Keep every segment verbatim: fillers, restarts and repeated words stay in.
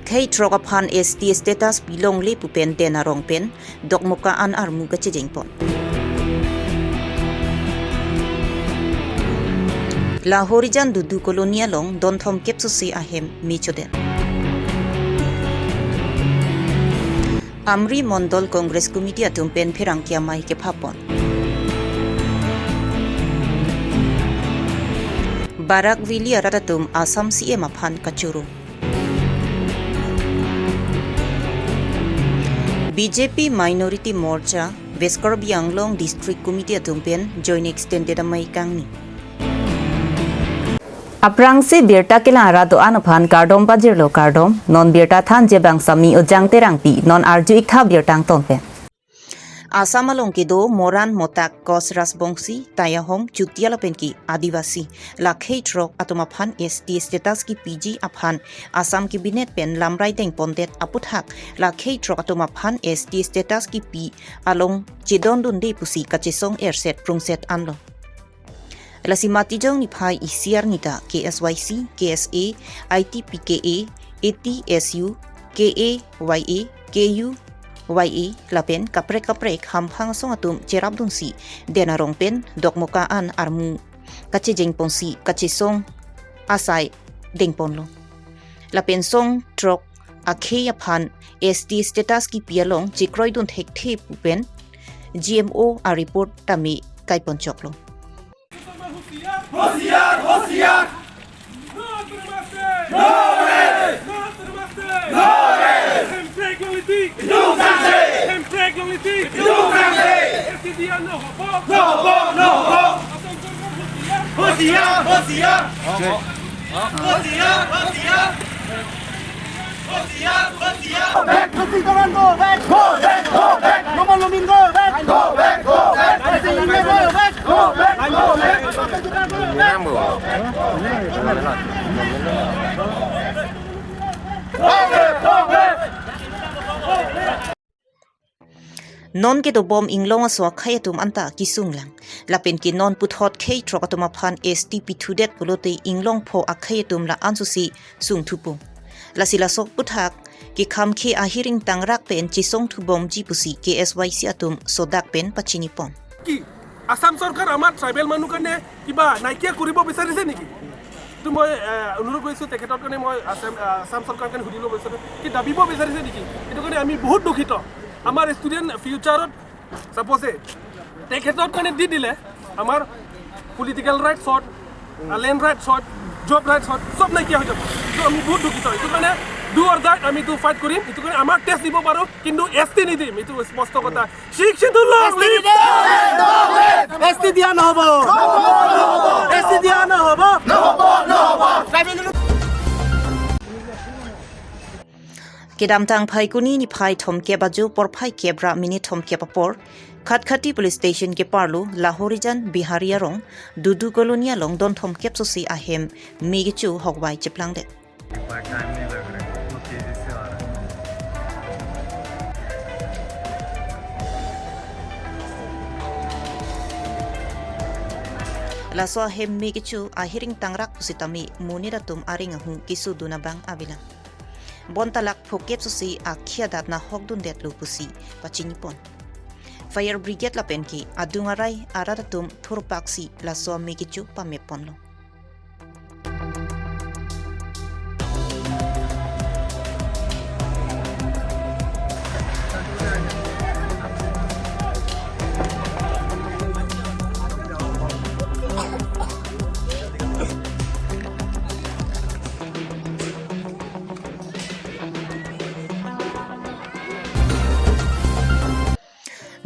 Khei throk aphan S T status pilongle pu pen den arong pen Dokmoka an armu kachejeng pon. Lahorijan Dudu Colony along don thomkep sose ahem me choden. Amri Mondol Congress Committee atum pen pherangke amei kepha pon. Barak Valley arat atum Assam C M aphan kachoro. B J P Minority Morcha West Karbi Anglong District Committee atum pen Joint Extended Amei kangni. Aphrangsi birta kelang arat do-an aphan kardom pajirlo kardom, non birta thanji abang Sami Ojang Terangpi, non arju-ik tha birta angton pen. Assam along kedo Moran, Motak, Koch, Rajbongsi, Tayahom, Chutia lapen ke Adivasi, la khei throk atum aphan S T status kepiji aphan Assam Cabinet pen lamrai dengpondet aputhak la khei throk atum aphan S T status kepi along chedondunde pusi kachesong erset prungset anlo. Lasi matijong niphai isi arni ta K S Y C, K S A, I T P K A, A T S U, K A Y A, K U Y A lapen kaprek kaprek hamphang asong atum cherapdunsi den arong pen Dokmoka an armu kachejeng ponsi kachesong asai dengponlo. Lapen song throk akhei aphan S T status kepi along chekroidun thekthe pu pen G M O a report tame kaiponchoklo. होशियार, होशियार। No autonomous state! No rest! No autonomous state! No rest! Hemprek longliti! Hemprek longliti! S T D R no hobo! No hobo, no hobo! होशियार, होशियार! होशियार, होशियार! Back, Khasi Thoron, go back! Go back, go back! Normal Lumin, go back! Go back, go back! Khasi India, go back! Go back, go back! Congress, Congress! Non kedobom inglong aso akhei atum anta kesunglang. Lapen ke non puthot khei throk atum aphan S T pithudet pulote inglong pho akhei atum la-an sose sungthupo. Lasi laso aputhak kekhamkhe ahiring tangrak pen chesongthubomji pusi K S Y C atum sodak pen pachinipon. কি আসাম চৰকাৰ আমাৰ ট্ৰাইবেল মানুহ কাৰণে কিবা নাইকিয়া কৰিব বিচাৰিছে নেকি? এইটো মই, এ, অনুৰোধ কৰিছোঁ তেখেতৰ কাৰণে মই আছাম, আ, আছাম চৰকাৰ কাৰণে সুধিব বিচাৰোঁ, কি দাবিব বিচাৰিছে নেকি? এইটো কাৰণে আমি বহুত দুখিত। আমাৰ ষ্টুডেণ্ট ফিউচাৰত ছাপ'জে তেখেতৰ কাৰণে দি দিলে আমাৰ পলিটিকেল ৰাইটছ হওক, আ, লেণ্ড ৰাইটছ হওক, জব ৰাইটছ হওক, চব নাইকিয়া হৈ যাব। এইটো আমি বহুত দুখিত। এইটো কাৰণে ডু অৰ ডাই, আমি এইটো ফাইট কৰিম। এইটো কাৰণে আমাক টেষ্ট দিব পাৰোঁ, কিন্তু এছ টি নিদিম। এইটো স্পষ্ট কথা। শিক্ষিত লোক, এছ টি দিয়া নহ'ব। এছ টি দিয়া নহ'ব। Kedamtang Phaikuni niphai thomkep ajo porphai kep ra minit thomkep apor, Khatkhati Police Station keparlo Lahorijan Bihari arong, Dudu Colony along don thomkep sose ahem me kecho hokwai cheplangdet. एक बार टाइम नहीं लग रहा है, बहुत तेजी से आ रहा है। Laso ahem me kecho ahiring tangrak pusitame monit atum areng ahu kesodun abang avelang. Bonta lak phokep sose akhei adat nahokdundetlo pusi pachinipon. Fire Brigade lapen ke adung arai arat atum thurpaksi laso me kecho pameponlo.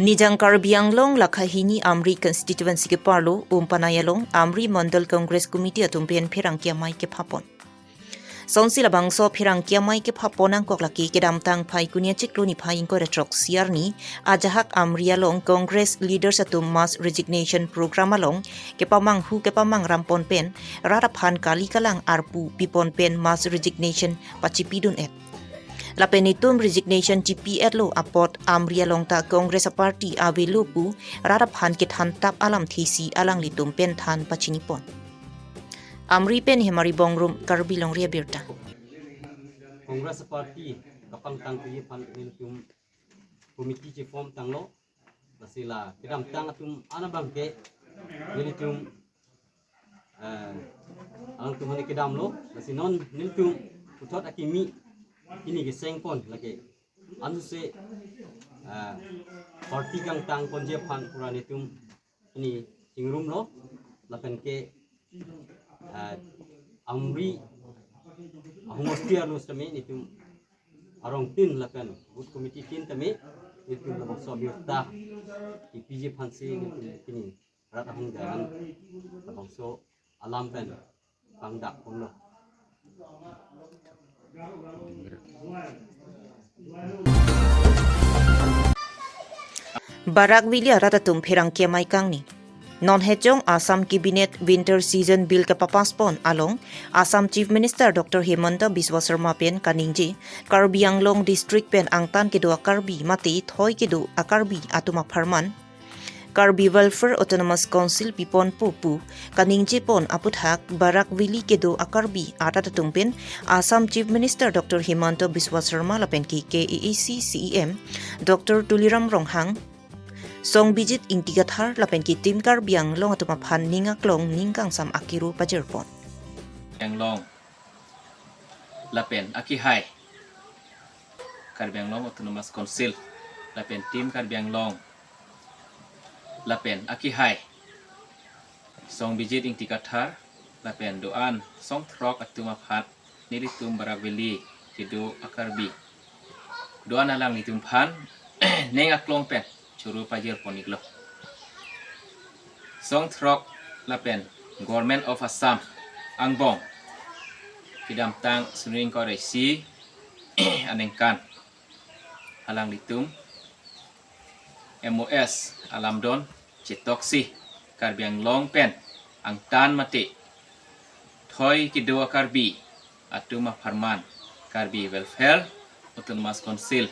Nijang Karbi Anglong lakha hini Amri constituency keparlo Umpanai along Amri Mandal Congress Committee atum pen pherangke amei kephapon. Sonsi labangso pherangke amei kephapon angkok lake kedamtang Phaikuni achiklo niphai ingkoi ra throk isi arni ajahak Amri along Congress leaders atum mass resignation program along kepamanghu kepamangrampon pen rat aphan kali kalang arpu pipon pen mass resignation pachipidun-et. Lapen itum resignation chipi-etlo apot Amri along ta Congress aparty avelo pu rat aphan kethantap alamthe si alanglitum pen than pachinipon. Amri pen Hemari Bongrung, Karbi Longri Abirta. Congress Party kapangtangji aphan nelitum committee cheform tanglo. Lasi la kedamtang atum an abang ke nelitum, eh, alangtum aphan kedamlo. Lasi non nelitum puthot akimi pini kesengpon lake. Ansi, eh, party kangtangponji aphan pura nelitum pini chingrumlo, lapen ke, eh, Amri ahomosti arlo sitame nelitum arong tin lapen booth committee tin tame nelitum labangso abirta kepiji aphansi nelitum pini rat ahong jalan labangso alam pen pangdakponlo. Barak Valley arat atum pherangke amei kangni. Non hejong Assam Cabinet Winter Season Bill kepapass pon along Assam Chief Minister Doctor Himanta Biswa Sarma pen kaningje Karbi Anglong District pen angtan kedo a-Karbi mate thoi kedo a-Karbi atum apharman Karbi Welfare Autonomous Council piponpo pu kaningjepon aputhak Barak Valley kedo a-Karbi arat atum pen Assam Chief Minister Doctor Himanta Biswa Sarma lapen ke K A A C C E M Doctor Tuliram Ronghang, Songbijit Ingti Kathar lapen ke Team Karbi Anglong atum aphan ning aklong ning kangsam akiru pajirpon. Anglong lapen akihai Karbi Anglong Autonomous Council lapen Team Karbi Anglong lapen akihai Songbijit Ingti Kathar lapen do-an songthrok atum aphan nelitum Barak Valley kedo a-Karbi do-an alanglitum aphan ning aklong pen choro pajirpon-iklo. Songthrok lapen Government of Assam angbong kedamtang suri ingkoi ra isi aningkan alanglitum M O S alamdon chetoksi Karbi Anglong pen angtan mate thoi kedo a-Karbi atum apharman Karbi Welfare Autonomous Council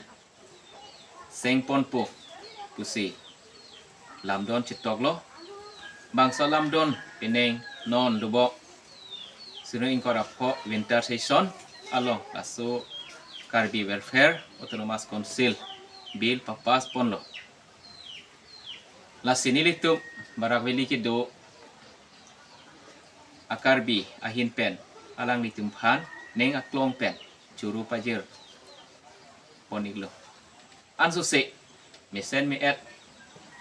sengponpo pusi lamdon chetoklo. Bangso lamdon penang non dobok suri ingkoi ra pho winter session along laso Karbi Welfare Autonomous Council Bill papass ponlo. Lasi nelitum Barak Valley kedo a-Karbi ahin pen alanglitum aphan ning aklong pen choro pajirpon-iklo. Ansose mesen me-et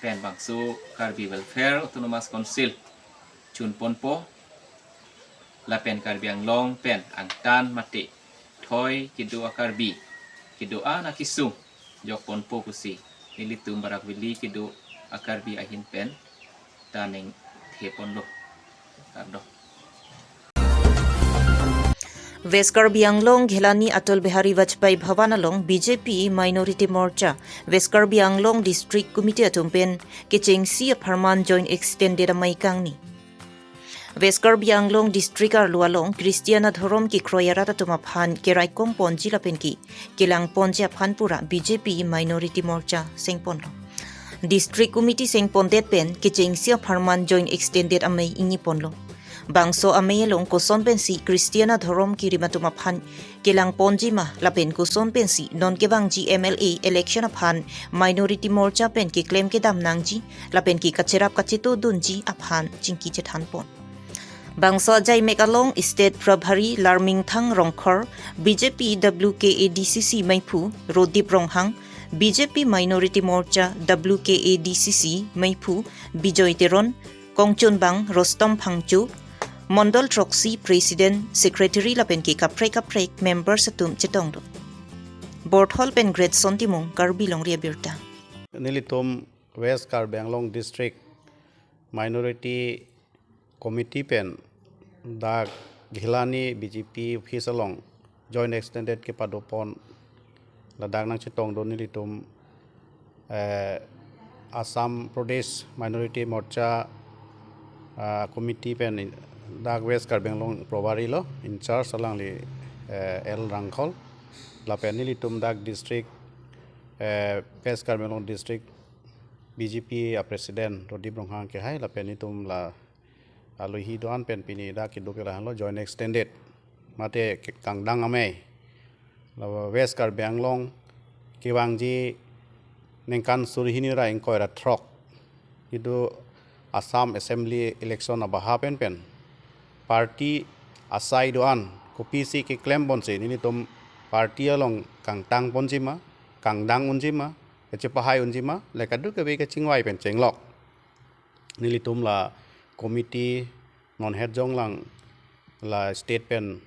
pen bangso Karbi Welfare Autonomous Council chunponpo lapen Karbi Anglong pen angtan mate thoi kedo a-Karbi kedo-an akesung jokponpo pusi nelitum Barak Valley kedo a-Karbi ahin pen ta ningtheponlo. Kardom. West Karbi Anglong Ghelani Atal Bihari Vajpayee Bhavan along B J P Minority Morcha West Karbi Anglong District Committee atum pen kechengsi apharman joint extended amei kangni. West Karbi Anglong District arlo along Christian adhorom kekroi arat atum aphan keraikong ponji lapen ke kelang ponji aphan pura B J P Minority Morcha sengponlo. District Committee sengpondet pen kechengsi apharman joint extended amei ingniponlo. Bangso amei along koson pensi Christian adhorom kerim atum aphan kelang ponji ma lapen koson pensi non kevangji M L A election aphan Minority Morcha pen keklem kedam nangji lapen ke kacherap kachetodunji aphan chingki chethanpon. Bangso ajaimek along State Prabhari Larmingthang Rongkhor, B J P W K A D C C meiphu Rodip Ronghang, B J P Minority Morcha W K A D C C meiphu Bijoy Teron, kongchunbang Rostom Phangcho, Mondol throksi President, Secretary lapen ke kaprek kaprek members atum chetongdun. Borthol pen Great Son Timung, Karbi Longri Abirta. Nelitum West Karbi Anglong District Minority Committee pen dak Ghelani B J P office along joint extended kepadopon ladak nangchetongdun nelitum, eh, Assam Pradesh Minority Morcha, ah, Committee pen in-, dak West Karbi Anglong Prabhari lo in charge alangli, eh, L Rangkhol lapen nelitum dak district, eh, West Karbi Anglong District B J P a President Rodip Ronghang kehai lapen nelitum la alohi do-an pen pini dak kedo ke lahenlo joint extended mate ke kangdang amei La West Karbi Anglong kevangji ningkan suri hini ra ingkoi ra throk itum Assam Assembly election abaha pen pen party asai do-an kopisi keklem ponsi nelitum party along kangtang ponji ma, kangdang unji ma, kachepahai unji ma, le kadokave kachingvai pen chenglok. Nelitum la committee non het jonglang la state pen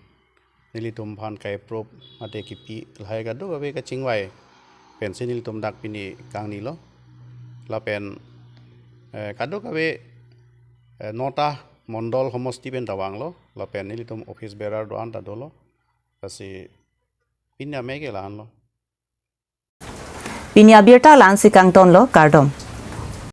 nelitum aphan kai-approve mate kipi lahai kadokave kachingvai pensi nelitum dak pini kangnilo. Lapen eh, kadokave eh, nota mondol homosti pen ta vanglo. Lapen nelitum office bearer do-an ta dolo. Lasi pini amei ke la-anlo. Pini abirta la-ansi kangtonlo, kardom.